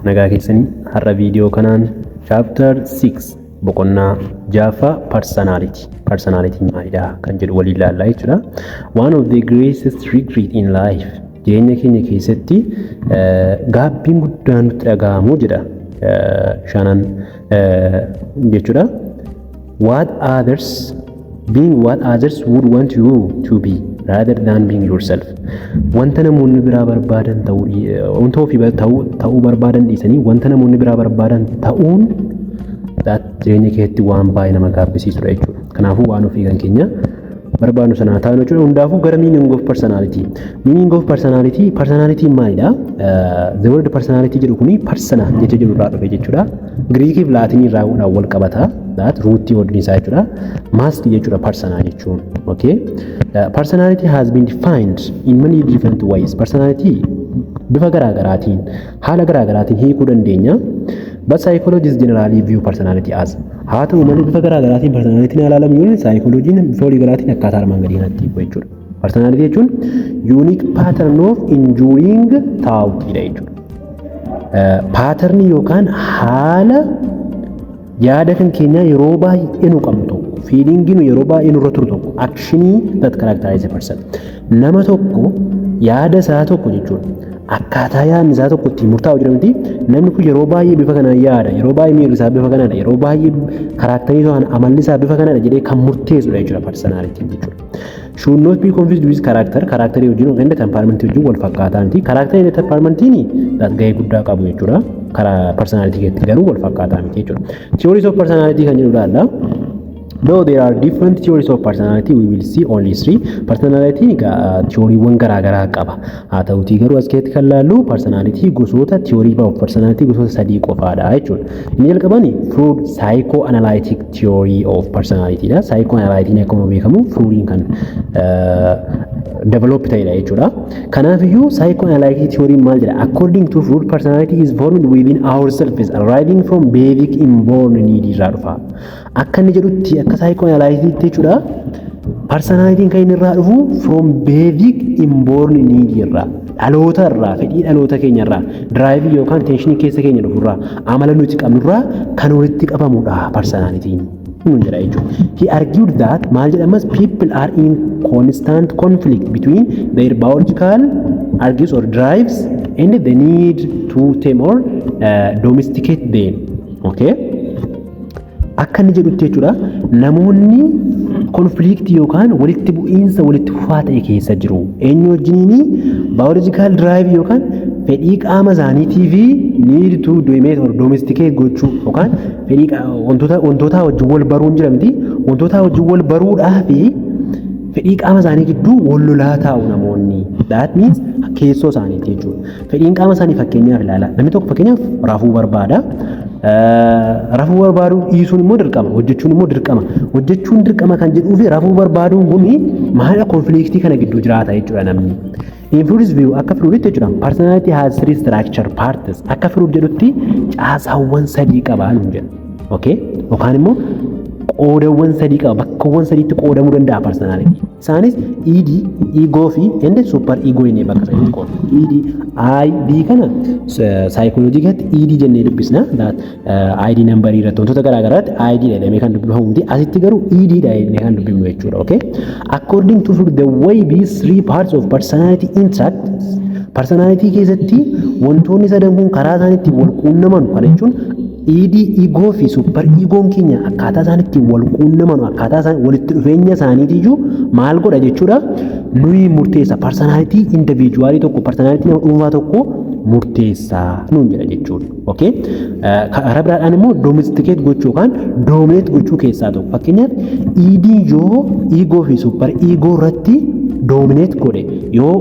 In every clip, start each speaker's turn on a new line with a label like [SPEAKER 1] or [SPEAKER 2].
[SPEAKER 1] Nagaa keessanii. Har'a viidiyoo kanaan chapter 6, boqonnaa ja'affaa, personality. Personality maalidha kan jedhu waliin ilaallaa jechuudha. One of the greatest regret in life, jireenya keenya keessatti gaabbiin guddaan nutti dhaga'amu jedha Shannon jechuudha. What others being what others would want you to be rather than being yourself. Wanta namoonni biraa barbaadan ta'uu, wanta ofii ta'uu barbaadan dhiisanii wanta namoonni biraa barbaadan ta'uun jireenya keessatti waan baay'ee nama gaabbisiisudha jechuudha. Kanaafuu waan ofii kan keenya barbaadnu sanaa ta'an jechuudha. Hundaafuu gara meaning of personality. Meaning of personality, personality maalidha? The word personality jedhu kuni persona jecha jedhu irraa dhufe jechuudha. Giriikii fi Laatinii irraa wal qabata. That root word isaa jechuudha. Mask jechuudha persona jechuun. Okay. Personality has been defined in many different ways. Personality bifa garaa garaatiin, haala garaa garaatiin hiikuu dandeenya. But psychologists generally view personality as, haa ta'u malee, bifa garaa garaatiin personality ilaalamu yoo saayikolojiin bifa walii galaatiin akkaataa armaan gadii kanatti hiiku jechuudha. Personality jechuun unique pattern of enduring thought dha jechuudha. Patternii yookaan haala yaada kan keenyaa yeroo baay'ee nu qabnu tokko, feelingii nu yeroo baay'ee nurra turu tokko, actionii that characterize a person. Nama tokko yaada isaa tokko jechuudha. Akkaataa yaadni isaa tokko ittiin murtaa'u jira miti? Namni kun yeroo baay'ee bifa kanaan yaada, yeroo baay'ee miirri isaa bifa kanaadha, yeroo baay'ee characterii yookaan amalli isaa bifa kanaadha jedhee kan murteessudha jechuudha personality jechuudha. Should not be confused with character. Characterii wajjin yookaan temperament wajjin wal fakkaataa miti. Characterii fi temperamentiin gahee guddaa qabu jechuudha. Karaa personality keessatti garuu wal fakkaataa miti jechuudha. Theories of personality kan jedhu ilaalla. Though there are different theories of personality, we will see only three. Personality egaa theoryiiwwan garaa garaa qaba. Haa ta'utii garuu as keessatti kan laallu personality gosoota, theory of personality gosoota sadii qofaadha jechuudha. Inni jalqabani Freud psychoanalytic theory of personality dha. Psychoanalytic akkuma beekamu Freudiin kan develop ta'edha jechuudha. Kanaafiyyuu psychoanalytic theory maal jedha? According to Freud, personality is formed within ourselves, arising from basic inborn need irraa dhufa. Akka inni jedhutti, akka psychoanalytic jechuudha. Personalityn kan inni irraa dhufu from basic inborn need irraa, dhaloota irraa, fedhii dhaloota keenya irraa, driveii yookaan tensionii keessa keenya dhufu irraa, amala nuti qabnu irraa kan walitti qabamudha personalityn nun jedha jechuudha. He argued that, maal jedhamas, people are in constant conflict between their biological urges or drives and the need to tame or domesticate them. Okay? Akka inni jedhutti jechuudha, namoonni conflictii yookaan walitti bu'iinsa walitti fufaa ta'e keessa jiru. Eenyu wajjiniini? Biological drive yookaan fedhii qaama isaaniitii fi need to domesticate gochuu yookaan fedhii wantoota wajjin wal baruun jira miti? Wantoota wajjin wal baruudhaa fi fedhii qaama isaanii gidduu wal lolaa taa'u namoonni. That means keessoo isaaniiti jechuudha. Fedhiin qaama isaanii, fakkeenyaaf ilaala. Namni tokko fakkeenyaaf rafuu barbaada. Rafuu barbaaduu dhiisuun immoo dirqama. Hojjechuun immoo dirqama. Hojjechuun dirqama kan jedhuu fi rafuu barbaaduun kuni maalidha? Conflictii kana gidduu jiraata jechuudha namni. In Freud's view, akka Freuditti jechuudha, personality has three structure parts. Akka Freud jedhutti caasaawwan sadii qaba nuun jedhu. Okay? Yookaan immoo qoodawwan sadii qaba. Bakkawwan sadiitti qoodamuu danda'a personality. Isaanis id, ego fi and super ego jennee bakka sadiitti qoodu. Id, ID kana saayikooloojii keessatti id jennee dubbisna. ID numberii irratti, wantoota garaa garaatti ID jedhamee kan dubbifamu miti. Asitti garuu id dha jennee kan dubbifnu jechuudha. Okay? According to Freud, the way these three parts of personality interact, personality keessatti wantoonni sadan kun karaa isaan ittiin wal quunnaman, kana jechuun id, ego fi super egoon keenya akkaataa isaan ittiin wal quunnaman, akkaataa isaan walitti dhufeenya isaaniitiyyuu maal godha jechuudha? Nuyi murteessa personality individualii tokko, personality nama dhuunfaa tokko murteessaa nuun jedha jechuudha. Okay? Karaa biraadhaan immoo domesticate gochuu yookaan dominate gochuu keessaa tokko. Fakkeenyaaf, id yoo ego fi super ego irratti dominate godhe, yoo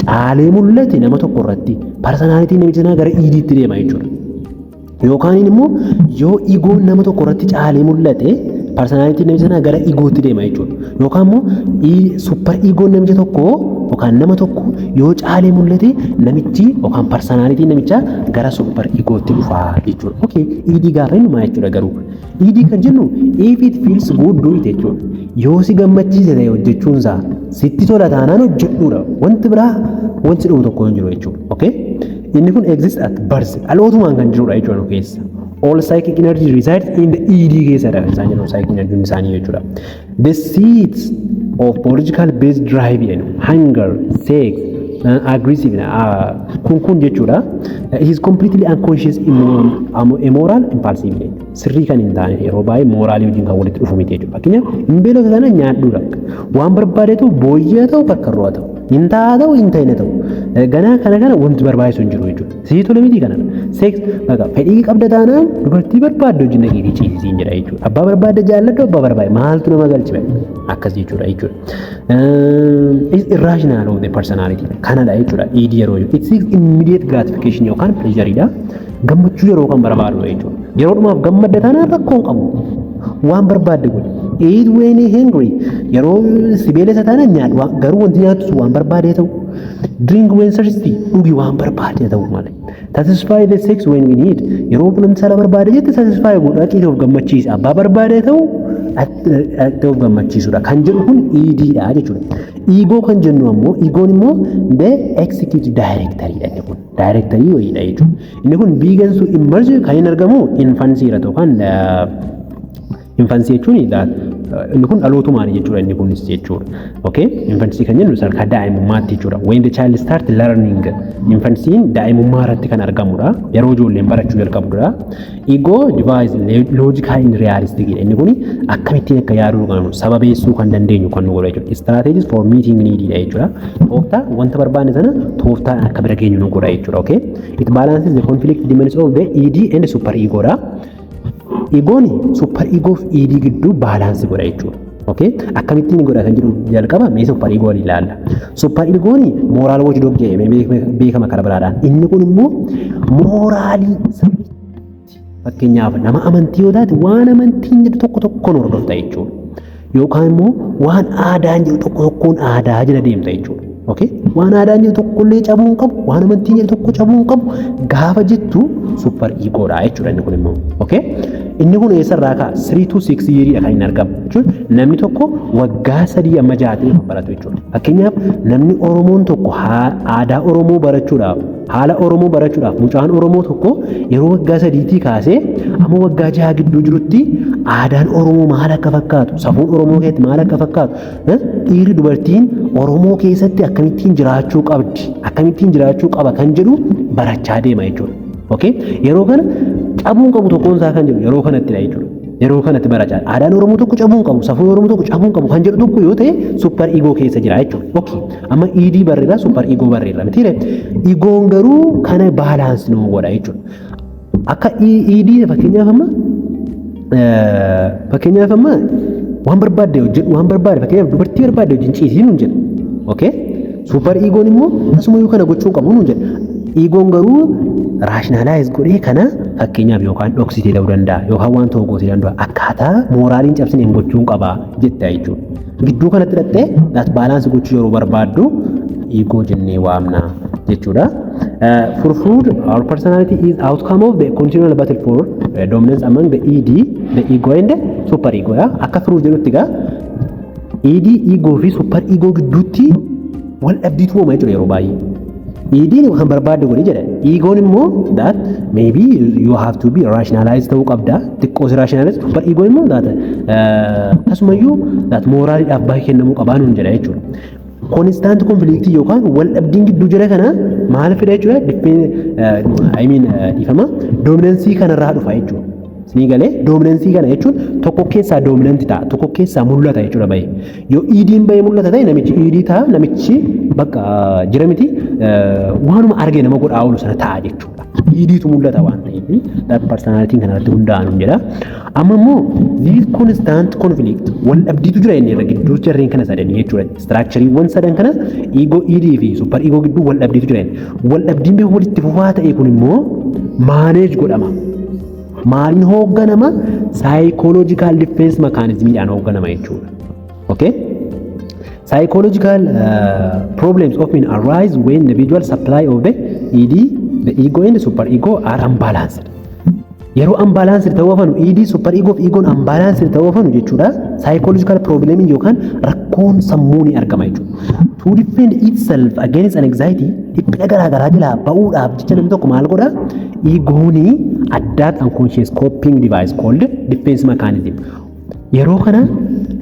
[SPEAKER 1] caalee mul'ate nama tokko irratti, personalityn namicha sanaa gara idiitti deema jechuudha. Yookaan immoo yoo egoon nama tokko irratti caalee mul'ate, personalityn namicha sanaa gara egootti deema jechuudha. Yookaan immoo super egoon namicha tokko yookaan nama tokko yoo caalee mul'ate, namichi yookaan personalityn namichaa gara super egootti dhufa jechuudha. Okay, id gaafa inni maal jechuudha garuu? Id kan jennu if it feels good, do it jechuudha. Yoo si gammachiise ta'e, hojjechuunsaa sitti tola taanaan hojjedhuudha. Wanti biraa wanti dhumu tokko hin jiru jechuudha. Okay? Inni kun exist at birth, dhalootumaan kan jirudha jechuudha nu keessa. All psychic energy resides in the ED keessadha kan isaan jedhamu, psychic energy isaanii jechuudha. The seats of biological based drive jedhu, hunger, sex, aggressive kun jechuudha. It is completely unconscious, immoral, impulsive jechuudha. Sirrii kan hin taane, yeroo baay'ee moralii wajjin kan walitti dhufu miti jechuudha. Fakkeenyaaf, hin beelofte sana nyaadhuudha. Waan barbaadetu booyyee ta'u, bakka irraa ta'u. Hin ta'a ta'u, hin ta'ine ta'u. Ganaa kana wanti barbaachisu hin jiru jechuudha. Sii tole miti kana. Sex bakka fedhii qabda taanaan dubartii barbaadde wajjin dhaqiitii ciisisiin jedha jechuudha. Abbaa barbaadde jaalladhu, abbaa barbaade maaltu nama galchi, akkas jechuudha. Is irrational of the personality kanadha jechuudha. ED yeroo jiru. It seeks immediate gratification yookaan pleasure dha. Gammachuu yeroo kan barbaadu jechuudha. Yeroo dhumaaf gammadda taanaan rakkoo hin qabu. Waan barbaadde godhi. Eat when hungry. Yeroo si beelessa taanaan nyaadhu. Garuu wanti nyaattu waan barbaade ta'u. Drink when thirsty. Dhugi waan barbaade ta'u malee. Satisfy the sex when we need. Yeroo namni saala barbaade jette satisfy godhu, dhaqiitii of gammachiisi. Abbaa barbaade ta'u, dhaqxee of gammachiisudha. Kan jedhu kun ED dha jechuudha. Ego kan jennu ammoo, egoon immoo the executive director dha inni kun. Directorii wayiidha jechuudha. Inni kun begins to emerge, kan inni argamu infancy irra yookaan infancy jechuun inni kun dhalootumaani jechuudha inni kunis jechuudha. Okay? Infancy kan jennu sadarkaa daa'imummaatti jechuudha. When the child start learning, infancy'n daa'imummaa irratti kan argamudha. Yeroo ijoolleen barachuu jalqabdudha. Ego devise logical and realistic. Inni kun akkamittiin akka yaaduu qabnu sababeessuu kan dandeenyu kan nu godha jechuudha. Strategies for meeting need dha jechuudha. Tooftaa wanta barbaanne sana tooftaan akka bira geenyu nu godha jechuudha. Okay? It balances the conflict demands of the ED and super ego dha. Egoon super ego fi ED gidduu balance godha jechuudha. Okay? Akkamittiin godha kan jedhu jalqaba mee super ego ilaalla. Super egoon moral watchdog jedhamee beekama karaa biraadhaan. Inni kun immoo moralii sirriitti, fakkeenyaaf, nama amantii yoo taate waan amantiin jedhu tokko tokkoon hordofta jechuudha. Yookaan immoo waan aadaan jedhu tokko tokkoon aadaa jala deemta jechuudha. Okay? Waan aadaan jedhu tokkollee cabuu hin qabu, waan amantiin jedhu tokko cabuu hin qabu gaafa jettu super egoodha jechuudha inni kun immoo. Okay? Inni kun eessarraa ka'a? 3 to 6 yeariidha kan inni argamu. Jechuun namni tokko waggaa 3 amma 6 kan baratu jechuudha. Fakkeenyaaf, namni Oromoon tokko aadaa Oromoo barachuudhaaf, haala Oromoo barachuudhaaf, mucaan Oromoo tokko yeroo waggaa 3tii kaasee amma waggaa 6 gidduu jirutti aadaan Oromoo maal akka fakkaatu, safuun Oromoo keessatti maal akka fakkaatu, dhiirri dubartiin Oromoo keessatti akkamittiin jiraachuu qabdi, akkamittiin jiraachuu qaba kan jedhu barachaa deema jechuudha. Okay? Yeroo kana cabuun qabu tokkoon isaa kan jedhu yeroo kanattidha jechuudha. Yeroo kanatti barachaa. Aadaan Oromoo tokko cabuu hin qabu, safuun Oromoo tokko cabuu hin qabu kan jedhu tokko yoo ta'e super ego keessa jira jechuudha. Okay. Amma ED barreerra, super ego barreerra mitiire. Egoon garuu kana balance nu godha jechuudha. Akka ED fakkeenyaaf amma waan barbaadde hojjedhu, waan barbaadde, fakkeenyaaf, dubartii barbaadde wajjin ciisii nuun jedha. Okay? Super egoon immoo asumayyuu kana gochuu qabu nuun jedha. Egoon garuu rationalize godhee kana, fakkeenyaaf, yookaan dhoksitee ta'uu danda'a yookaan waan tokko gootee danda'a, akkaataa moraliin cabsineen gochuun qaba jetta jechuudha. Gidduu kanatti hidhattee that balance gochuu yeroo barbaaddu ego jennee waamna jechuudha. For Freud, our personality is outcome of the continual battle for dominance among the ED, the ego and the super ego. Akka Freud jedhutti egaa ED, ego fi super ego gidduutti wal dhabdiitu uumama jechuudha yeroo baay'ee. ED'n kan barbaadde godhi jedha. Egoon immoo that maybe you have to be rationalized ta'uu qabda. Xiqqoo si rationalize. Super egoon immoo that akkasumayyuu that moraliidhaaf baay'ee kennamuu qabaa nuun jedha jechuudha. Constant conflict yookaan wal dhabdiin gidduu jira kana maal fida jechuudha? I mean, dhiifama, dominance kanarraa dhufa jechuudha. Isinii galee? Dominance kana jechuun tokko keessaa dominant ta'a, tokko keessaa mul'ata jechuudha bahee. Yoo ED'n bahee mul'ata ta'e namichi ED ta'a, namichi bakka jira miti, waanuma arge nama godhaa oolu sana ta'a jechuudha. EDtu mul'ata waan ta'eef that personalityn kanarratti hundaa'an jedha. Amma immoo this constant conflict, wal dhabdiitu jira inni irra gidduu jarreen kana sadanii jechuudha. Structureiiwwan sadan kana, ego, ED fi super ego gidduu wal dhabdiitu jira. Wal dhabdiin bifa walitti fufaa ta'e kun immoo manage godhama. Maaliin hoogganama? Psychological defense mechanismiidhaan hoogganama jechuudha. Okay? Psychological problems often arise when the individual supply of the ED, the ego and the super ego are unbalanced. Yeroo unbalanced ta'uu hafanu, id, super ego fi egoon unbalanced ta'uu hafanu jechuudha. Psychological problem yookaan rakkoon sammuu ni argama jechuudha. To defend itself against an anxiety, dhiphina garaa garaa jalaa ba'uudhaaf jecha namni tokko maal godha? Egoonii adapt unconscious coping device called defense mechanism. Yeroo kana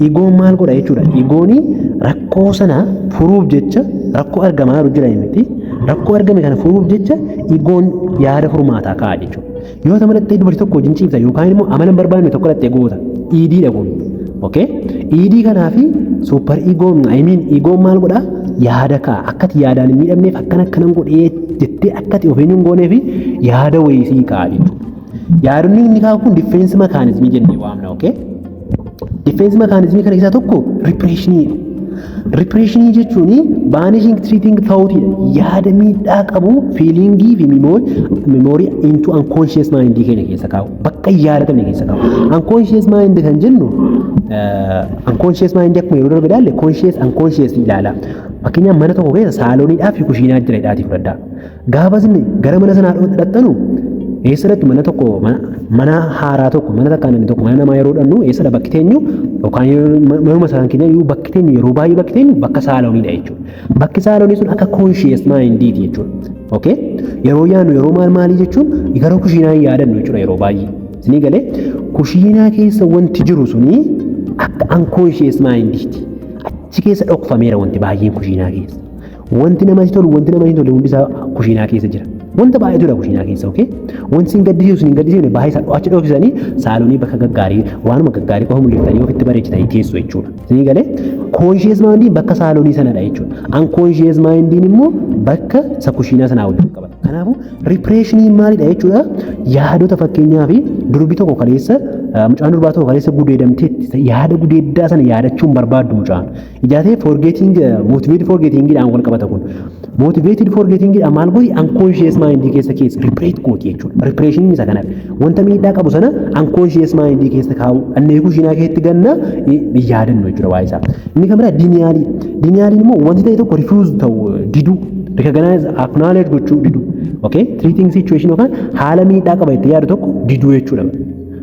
[SPEAKER 1] egoon maal godha jechuudha? Egoonii rakkoo sana furuuf jecha, rakkoo argamaa jiru jira miti. Rakkoo argame kana furuuf jecha egoon yaada furmaataa kaa'a jechuudha. Yoo ta'u malattee dubartii tokko wajjin ciibsa yookaan immoo amala hin barbaanne tokko dhattee goota. Idiidha kun. Okay? Id kanaa fi super egoon, I mean, egoon maal godhaa? Yaada kaa'a. Akkati yaadaan hin miidhamneef, akkana akkanan godhee jettee akkati of eenyuun goonee fi yaada wayisii kaa'a jechuudha. Yaadonni inni kaa'u kun defense mechanism jennee waamna. Okay? Defense mechanism kana keessaa tokko repressionii. Repressionii jechuun banishing threatening thoughtidha. Yaada miidhaa qabu, feelingii fi memory into unconscious mind keenya keessa kaa'u. Bakka hin yaadatamne keessa kaa'u. Unconscious mind kan jennu, unconscious mind akkuma yeroo darbe ilaalle, conscious unconscious ilaala. Fakkeenyaaf, mana tokko keessa saalooniidhaa fi kushiinaa jira jedhaatii fudhadhaa. Gaafa isin gara mana sanaa dhaqxanu, eessa mana tokko, mana haaraa tokko, mana takkaan namni tokko, mana namaa yeroo dhannu, eessadha bakki teenyu? Yookaan manuma isaan keenya iyyuu bakki teenyu, yeroo baay'ee bakki teenyu bakka saalooniidha jechuudha. Bakki saaloonii sun akka conscious mindiiti jechuudha. Okay? Yeroo yaadnu, yeroo maal maalii jechuun gara kushiinaa hin yaadannu jechuudha yeroo baay'ee. Isinii galee? Kushiinaa keessa wanti jiru suni akka unconscious mindiiti. Achi keessa dhokfameera wanti baay'een kushiinaa keessa. Wanti namatti tolu, wanti namatti hin tolle hundi isaa kushiinaa keessa jira. Wanta baay'eetu jira kushiinaa keessa, okay? Wanti isin gaddisiisu, isin hin gaddisiifne baay'ee isaa achi dhoksisanii saaloonii bakka gaggaarii, waanuma gaggaarii qofa mul'iftanii ofitti bareechitanii teessu jechuudha. Isinii galee? Conscious mindiin bakka saaloonii sanadha jechuudha. Unconscious mindiin immoo bakka isa kushiinaa sanaa wajjin qabata. Kanaafuu repressioniin maalidha jechuudha? Yaadota, fakkeenyaa fi durbi tokko kaleessa, mucaan durbaa tokko kaleessa gudeedamteetti, yaada gudeeddaa sana yaadachuun barbaaddu mucaan. Ijaatee forgetting, motivated forgettingiidhaan wal qabata kun. Motivated forgettingiidhaan maal gooti? Unconscious mindii keessa keessa repress gooti jechuudha. Repressioniin isa kanadha. Wanta miidhaa qabu sana unconscious mindii keessa kaa'u. Annee kushiinaa keessatti ganna hin yaadannu jechuudha waa'ee isaa. Inni kan biraa denialii. Denialiin immoo wanti ta'e tokko refuse ta'u diduu. Recognize, acknowledge gochuu diduu. Okay? Threatening situation yookaan haala miidhaa qaba itti yaadu tokko diduu jechuudha.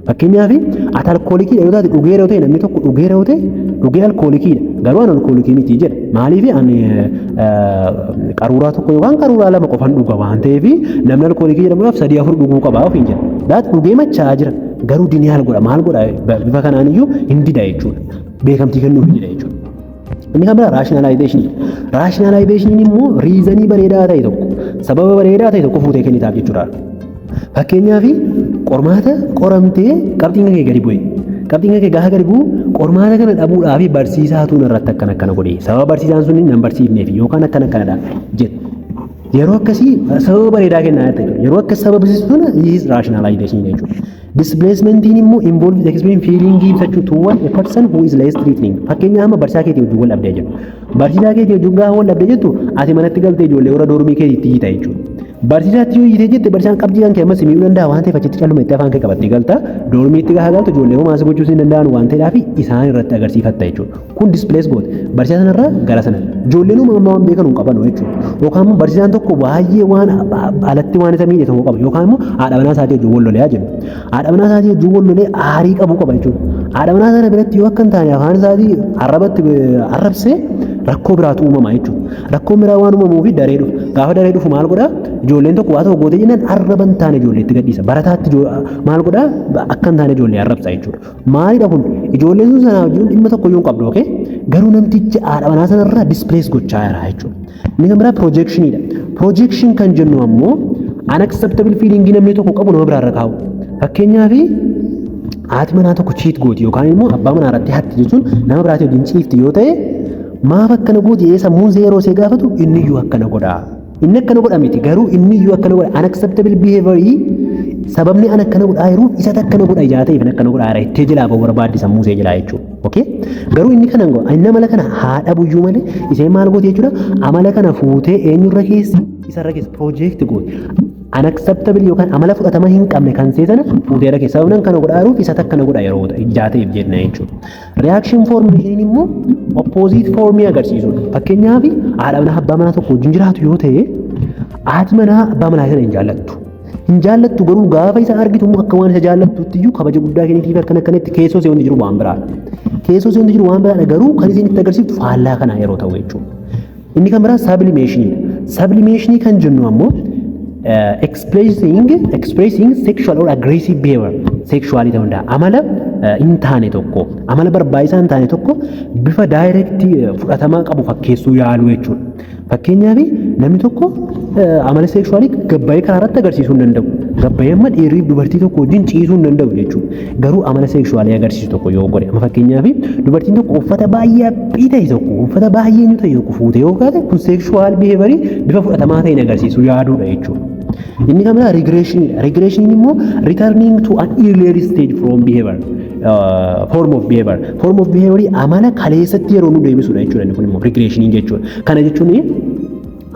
[SPEAKER 1] Fakkeenyaaf, ati alkoolikiidha yoo taate, dhugeera yoo ta'e, namni tokko dhugeera yoo ta'e, dhugee alkoolikiidha. Garuu ani alkoolikii miti jedha. Maaliif? Ani qaruuraa tokko yookaan qaruuraa lama qofan dhuga waan ta'eef, namni alkoolikii jedhamuudhaaf sadii afur dhuguu qaba ofiin jedha. Daat dhugee machaa'aa jira. Garuu denial godha. Maal godha? Bifa kanaan iyyuu hin dida jechuudha. Beekamtii kennuuf dida jechuudha. Inni kan biraa rationalizationii. Rationalizationiin immoo reasonii bareedaa ta'e tokko, sababa bareedaa ta'e tokko fuutee kennitaaf jechuudha. Fakkeenyaaf, qormaata qoramtee qabxiin kee gadi bu'e. Qabxiin kee gaafa gadi bu'u, qormaata kana dhabuudhaaf barsiisaatu irratti akkana akkana godhe. Sababa barsiisaan sun nan barsiifneef yookaan akkana akkanadha jedhu. Yeroo akkasii sababa bareedaa kennaa jirta jechuudha. Yeroo akkas sababsiisu sana is rationalization jechuudha. Displacementiin immoo involves expressing feeling ibsachuu toward a person who is less threatening. Fakkeenyaaf, amma barsiisaa keetii wajjin wal dhabdee jiru. Barsiisaa keetii wajjin gaafa wal dhabdee jettu, ati manatti galtee ijoollee warra dormii keetiitti hiita jechuudha. Barsiisaatti yoo hiitee jette, barsiisaan qabxii kan kee ammas miidhuu danda'a waan ta'eef, achitti calluma itti afaan kee qabattee galta. Dormiitti gaafa galtu ijoollee homaa si gochuu hin danda'an waan ta'eedhaaf, isaan irratti agarsiifatta jechuudha. Kun displace goote. Barsiisaa sanarraa gara sana. Ijoolleen uumamaa waan beekan hin qaban jechuudha. Yookaan immoo barsiisaan tokko baay'ee waan alatti waan isa miidhe tokko qaba. Yookaan immoo haadha manaa isaatii wajjin wal lolee jennu. Haadha manaa isaatii wajjin wal lolee aarii qabu qaba jechuudha. Haadha manaa sana biratti yoo akka hin taane afaan isaatii arrabatti arrabsee rakkoo biraatu uumama jechuudha. Rakkoon biraa waan uumamuuf daree dhufu. Gaafa daree dhufu maal godhaa? Ijoolleen tokko waa tokko gootee jennaan arraba hin taane ijoolleetti gadhiisa. Barataatti maal godhaa? Akka hin taane ijoollee arrabsa jechuudha. Maalidha kun? Ijoolleen sun sanaa wajjin dhimma tokko iyyuu hin qabdu, okay? Garuu namtichi haadha manaa sanarraa displace gochaa jira jechuudha. Inni kan biraa projectioniidha. Projection kan jennu ammoo unacceptable feeling namni tokko qabu nama biraarra kaa'u. Fakkeenyaaf, haati manaa tokko cheat gooti yookaan immoo abbaa manaa irratti hatti jechuun nama biraatii wajjin ciifti yoo ta'e, maaf akkana gooti sammuun see yeroo see gaafatu, inni iyyuu akkana godha. Inni akkana godha miti, garuu inni iyyuu akkana godha. Unacceptable behavior, sababni an akkana godhaa jiruuf isatu akkana godha ijaa ta'eef akkana godhaa jira ittee jalaa ba'uu barbaaddi sammuu see jalaa jechuudha. Okay? Garuu inni kana inni amala kana haa dhabuyyuu malee, isheen maal gooti jechuudha? Amala kana fuutee eenyurra keessi? Isarra keessa project gooti. Unacceptable yookaan amala fudhatama hin qabne kan see sana fuutee irra keessa, sababni kana godhaa jiruuf isatu akkana godha yeroo ijaa ta'eef jenna jechuudha. Reaction formation immoo opposite formii agarsiisudha. Fakkeenyaaf, haadha manaa abbaa manaa tokko wajjin jiraatu yoo ta'e, haati manaa abbaa manaa sana hin jaallattu. Hin jaallattu, garuu gaafa isa argitu immoo akka waan isa jaallattutti iyyuu kabaja guddaa kennitiif. Akkana akkanatti keessoo see wanti jiru waan biraadha. Keessoo see wanti jiru waan biraadha, garuu kan isin itti agarsiiftu faallaa kanaa yeroo ta'u jechuudha. Inni kan biraa sublimationiidha. Sublimationii kan jennu ammoo expressing sexual or aggressive behavior, sexually ta'uu danda'a. Amala hin taane tokko, amala barbaachisaa hin taane tokko bifa direct fudhatamaa qabu fakkeessuu yaaluu jechuudha. Fakkeenyaaf, namni tokko amala sexualii gabbayee karaa irratti agarsiisuu hin danda'u. Gabbayee amma dhiirri dubartii tokko wajjin ciisuu hin danda'u jechuudha. Garuu amala sexualii agarsiisu tokko yoo godhe, amma fakkeenyaaf dubartiin tokko uffata baay'ee haphii ta'e tokko, uffata baay'ee eenyu ta'e tokko fuutee yoo kaate, kun sexual behaviorii bifa fudhatamaa ta'een agarsiisuu yaaduudha jechuudha. Inni kan biraa regressioniidha. Regressioniin immoo returning to an earlier stage from behavior. Form of behavior. Form of behavior, amala kaleessatti yeroo nu deebisudha jechuudha inni kun immoo regressioniin jechuudha. Kana jechuun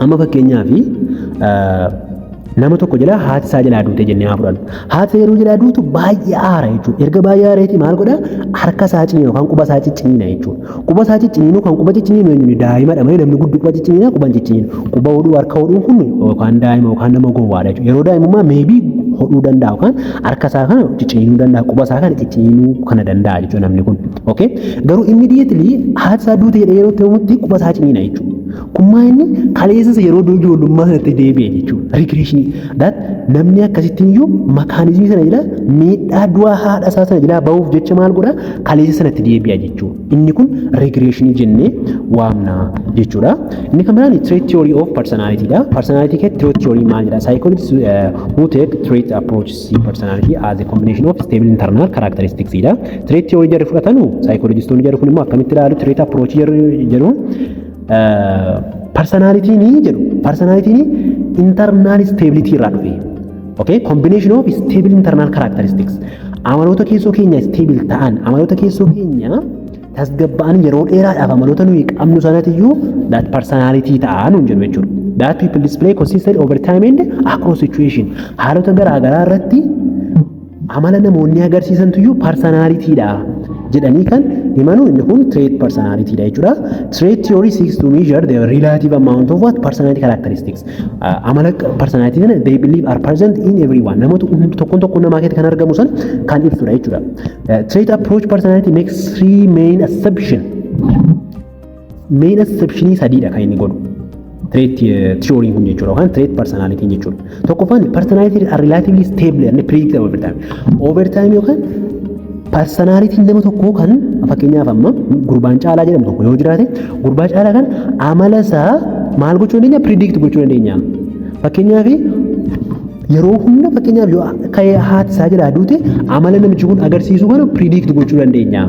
[SPEAKER 1] amma fakkeenyaaf nama tokko jala haati isaa jalaa duute jennee haa fudhannu. Haati yeroo jalaa duutu baay'ee aara jechuudha. Erga baay'ee aareeti maal godhaa? Harka isaa ciniina yookaan quba isaa cicciniina jechuudha. Quba isaa cicciniinu, kan quba cicciniinu eenyuuni? Daa'imadha malee namni guddu quba cicciniina? Quba hin cicciniinu. Quba hodhuu, harka hodhuun kun yookaan daa'ima yookaan nama gowwaadha jechuudha. Yeroo daa'imummaa maybe hodhuu danda'a yookaan harka isaa kana cicciniinuu danda'a, quba isaa kana cicciniinuu kana danda'a jechuudha namni kun. Okay? Garuu immediately haati isaa duute jedhee yeroo ta'utti quba isaa ciniina jechuudha. Kun maa inni kaleessas yeroo ijoollummaa sanatti deebi'e jechuudha. Regressionii. That namni akkasittiin iyyuu mechanismii sana jala, miidhaa du'aa haadha isaa sana jalaa bahuuf jecha maal godha? Kaleessa sanatti deebi'a jechuudha. Inni kun regressionii jennee waamna jechuudha. Inni kan biraan trait theory of personality dha. Personality keessatti trait theory maal jedha? Psychologists who take trait approach see personality as a combination of stable internal characteristics dha. Trait theory jarri fudhatanu, psychologistoonni jarri kun immoo akkamitti ilaalu trait approach jarri jedhu? Personalityn jedhu, personalityn internal stability irraa dhufe. Okay, combination of stable internal characteristics. Amaloota keessoo keenya stable ta'an, amaloota keessoo keenya tasgabba'an, yeroo dheeraadhaaf amaloota nuyi qabnu sanatiyyuu that personality ta'a nuun jedhu jechuudha. That people display consistently over time and across situation. Haalota garaa garaa irratti amala namoonni agarsiisantuyyuu personalityidha jedhanii kan himanu, inni kun trait personality dha jechuudha. Trait theory seeks to measure the relative amount of what personality characteristics. Amala personality sana they believe are present in everyone. Namoota tokkoon tokkoon namaa keessatti kan argamu san kan ibsudha jechuudha. Trait approach personality makes three main assumption. Main assumptionii sadiidha kan inni godhu. Trait theory kun jechuudha yookaan trait personality jechuudha. Tokkoffaan, personality are relatively stable and predictable over time. Over time yookaan personalityn nama tokkoo kan fakkeenyaaf amma gurbaan Caalaa jedhamu tokko yoo jiraate, gurbaa Caalaa kan amala isaa maal gochuu dandeenya? Predict gochuu dandeenya. Fakkeenyaaf yeroo hunda, fakkeenyaaf yoo ka'ee haati isaa jalaa duute, amala namichi kun agarsiisu kana predict gochuu dandeenya.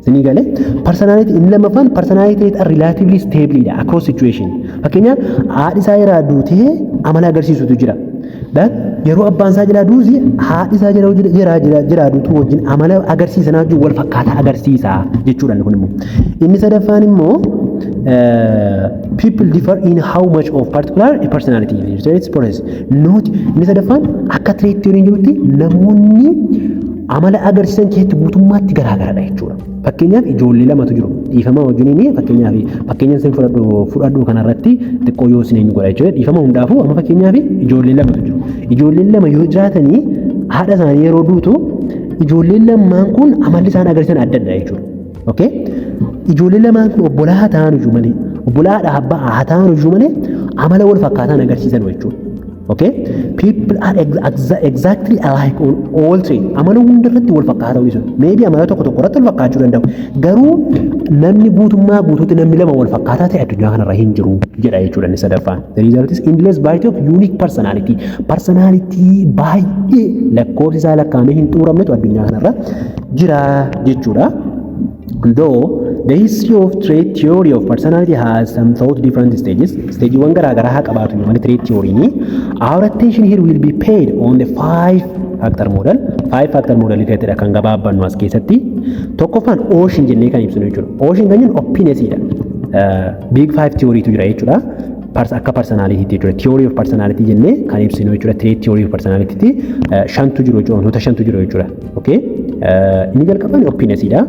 [SPEAKER 1] Isinii galee? Personality inni lammaffaan, personality are relatively stable dha across situation. Fakkeenyaaf haadhi isaa jalaa duutee amala agarsiisutu jira. That yeroo abbaan isaa jalaa duusi, haadhi isaa jalaa duutuu wajjin amala agarsiisanaa wajjin wal fakkaataa agarsiisa jechuudha inni kun immoo. Inni sadaffaan immoo, people differ in how much of particular a personality traits possess. Not inni sadaffaan, akka trait theory jirutti, namoonni amala agarsiisan keessatti guutummaatti garaagaradha jechuudha. Fakkeenyaaf ijoollee lamatu jiru. Dhiifama wajjiniin, fakkeenyaaf fakkeenya isin fudhadhu kanarratti xiqqoo yoo isin godha jechuudha. Dhiifama hundaafuu, amma fakkeenyaaf ijoollee lamatu jiru. Ijoolleen lama yoo jiraatanii, haadha isaanii yeroo duutu, ijoolleen lamaan kun amalli isaan agarsiisan adda adda jechuudha. Okay? Ijoolleen lamaan kun obbolaa haa ta'an iyyuu malee, obbolaa haadha abbaa haa ta'an iyyuu malee, amala wal fakkaataan agarsiisan jechuudha. Okay? People are exactly alike on all three. Amala hunda irratti wal fakkaataa ta'uu. Maybe amala tokko tokko irratti wal fakkaachuu danda'u. Garuu namni guutummaa guutuutti namni lama wal fakkaataa ta'e addunyaa kanarra hin jiru jedha jechuudha inni sadaffaan. The result is endless variety of unique personality. Personality baay'ee lakkoofsi isaa lakkaa'amee hin xumuramnetu addunyaa kanarra jira jechuudha. Though the history of trait theory of personality has some thought different stages, stageewwan garaa garaa haa qabaatu malee trait theory ni, our attention here will be paid on the five factor model. Five factor model irrattidha kan gabaabbannu as keessatti. Tokkoffaan OCEAN jennee kan ibsinu jechuudha. OCEAN kan jennu opennessiidha. Big five theory tu jira jechuudha. Akka personality jechuudha. Theory of personality jennee kan ibsinu jechuudha. Trait theory of personality shantu jiru jechuudha. Wantoota shantu jiru jechuudha. Okay? Inni jalqabaan opennessiidha.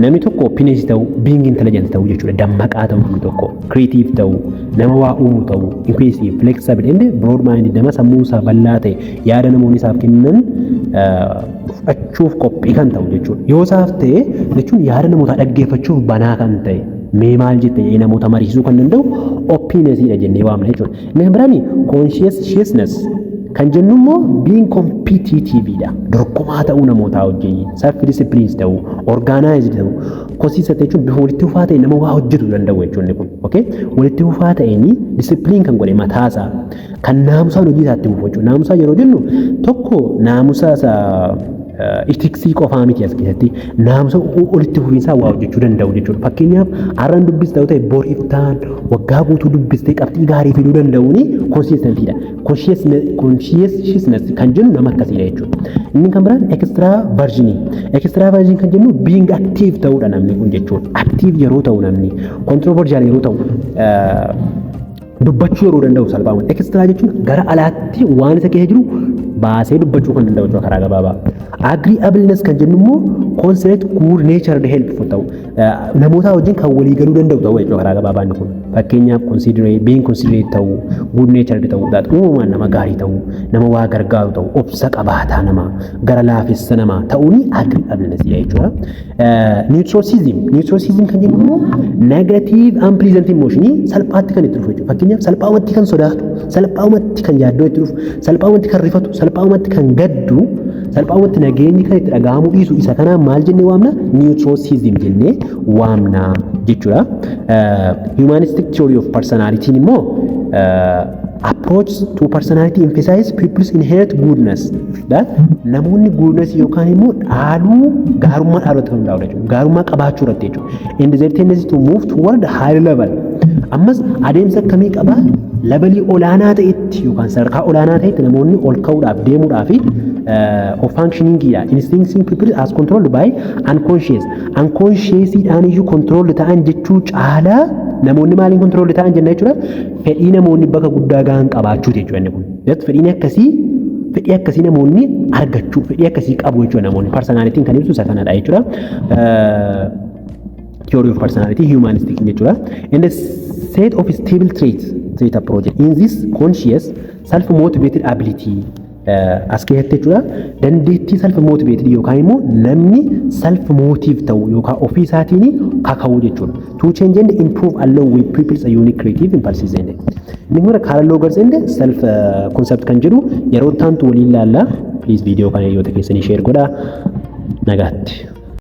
[SPEAKER 1] Namni tokko openness ta'uu, being intelligent ta'uu jechuudha. Dammaqaa ta'uu namni tokko, creative ta'uu, nama waa uumu ta'uu, inclusive, flexible and broad minded, nama sammuun isaa bal'aa ta'e, yaada namoonni isaaf kennan fudhachuuf qophii kan ta'u jechuudha. Yoo isaaf ta'e jechuun yaada namootaa dhaggeeffachuuf banaa kan ta'e, mee maal jette jedhee namoota mariisisuu kan danda'u opennessiidha jennee waamna jechuudha. Inni kan biraan conscientiousness kan jennu immoo being competitiveidha. Dorgomaa ta'uu namootaa wajjin, self discipline ta'uu, organized ta'uu, consistent jechuun bifa walitti fufaa ta'e nama waa hojjetu danda'u jechuun kun. Okay? Walitti fufaa ta'een discipline kan godhe mataasaa kan naamusaan hojii isaatti fufu jechuudha. Naamusaa yeroo jennu tokko naamusa isa ethicsii qofaa miti, as keessatti naamusa walitti fufiinsaa waa hojjechuu danda'u jechuudha. Fakkeenyaaf, har'aan dubbista yoo ta'e, bor iftaan waggaa guutuu dubbistee qabxii gaarii fiduu danda'uuni consistentiidha. Conscientiousness kan jennu nama akkasiidha jechuudha. Inni kan biraan extraversionii. Extraversionii kan jennu being active ta'uudha namni kun jechuudha. Active yeroo ta'u, namni controversial yeroo ta'u, dubbachuu yeroo danda'u salphaamatti. Extra jechuun gara alaatti waan isa keessa jiru baasee dubbachuu kan danda'u jechuudha karaa gabaabaa. Agreeableness kan jennu immoo considerate, good natured, helpful ta'u, namoota wajjin kan walii galuu danda'u ta'uu jechuudha karaa gabaabaa inni kun. Fakkeenyaaf, considerate, being considerate ta'uu, good natured ta'uu, uumamaan nama gaarii ta'uu, nama waa gargaaru ta'uu, obsa qabaataa nama, gara laafessa nama ta'uuni agreeableness jechuudha. Neuroticism. Neuroticism kan jennu immoo negative, unpleasant emotion salphaatti kan itti dhufu jechuudha. Fakkeenyaaf, salphaamatti kan sodaatu, salphaamatti kan yaaddoo itti dhufu, salphaamatti kan rifatu, salphaamatti kan gaddu, salphaamatti nageenyi kan itti dhaga'amuu dhiisu, isa kanaan maal jennee waamna? Neuroticism jennee waamna jechuudha. Humanistic theory of personality immoo approach to personality emphasize people's inherent goodness. That namoonni goodness yookaan immoo dhaaluu, gaarummaa dhaaluu irratti kan hundaa'udha jechuudha. Gaarummaa qabaachuu irratti jechuudha. And their tendency to move toward higher level. Ammas adeemsa akkamii qabaa? Levelii olaanaa ta'etti yookaan sadarkaa olaanaa ta'etti namoonni ol ka'uudhaaf deemuudhaaf of functioningidha. Instincts people as controlled by unconscious. Unconsciousidhaan iyyuu control ta'an jechuu caalaa namoonni maaliin control ta'an jenna jechuudha? Fedhii namoonni bakka guddaa gahan qabaachuuti jechuudha inni kun. Fedhiin akkasii, fedhii akkasii namoonni argachuu, fedhii akkasii qabu jechuudha namoonni. Personalityn kan ibsu isa kanadha jechuudha. Theory of personality humanistic jechuudha. And the set of stable traits, trait approach in this conscious self motivated ability as keessatti jechuudha, dandeettii self motivated yookaan immoo namni self motive ta'u yookaan ofii isaatiin kaka'u jechuudha. To change and improve along with people's unique creative impulses. And inni kun Carl Rogers and self concept kan jedhu yeroo taantu waliin ilaalla. Please, viidiyoo kana hiriyoota keessanii share godhaa. Nagaatti.